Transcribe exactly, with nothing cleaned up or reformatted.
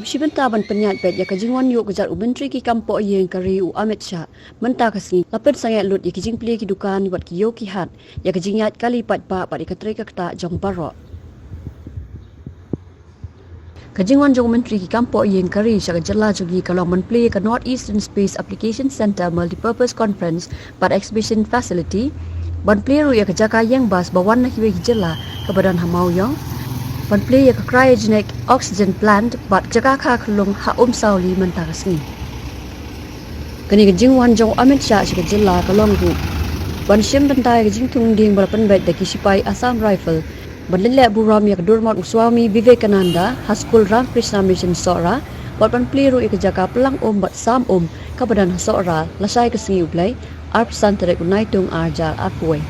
Shi bynta ban pynïaid beit ïa ka jingwan ïuh kjat u Myntri ki kam poh ïing ka ri u Amit Shah mynta ka sngi, la pynsangeh lut ïa ki jingplie ki dukan bad ki ïew ki hat, ïa ka jingïaid kali paidbah bad ïa ka trei ka ktah jong baroh. Ka jingwan jong u Myntri ki kam poh ïing ka ri sha ka jylla jong ngi ka long ban plie ïa ka North Eastern Space Application Centre Multipurpose Conference bad Exhibition Facility, ban plie ruh ïa ka jaka ïeng bas ba wan na kiwei ki jylla kaba don ha Mawïong, ban plie ïa ka cryogenic oxygen plant bad jaka kha khyllung ha Umsawli mynta ka sngi. Kane ka jingwan jong u Amit Shah sha ka jylla ka long ruh ban shim bynta ïa ka jingthung dieng ba la pynbeit da ki shipai Assam Rifle ban leit leh burom ïa ka dur mot u Swami Vivekananda ha skul Ramakrishna Mission Sohra, bad ban plie ruh ïa ka jaka plang um bad sam um kaba don ha Sohra lashai ka sngi U Blei, arphew san tarik u Naitung ar hajar arphew wei.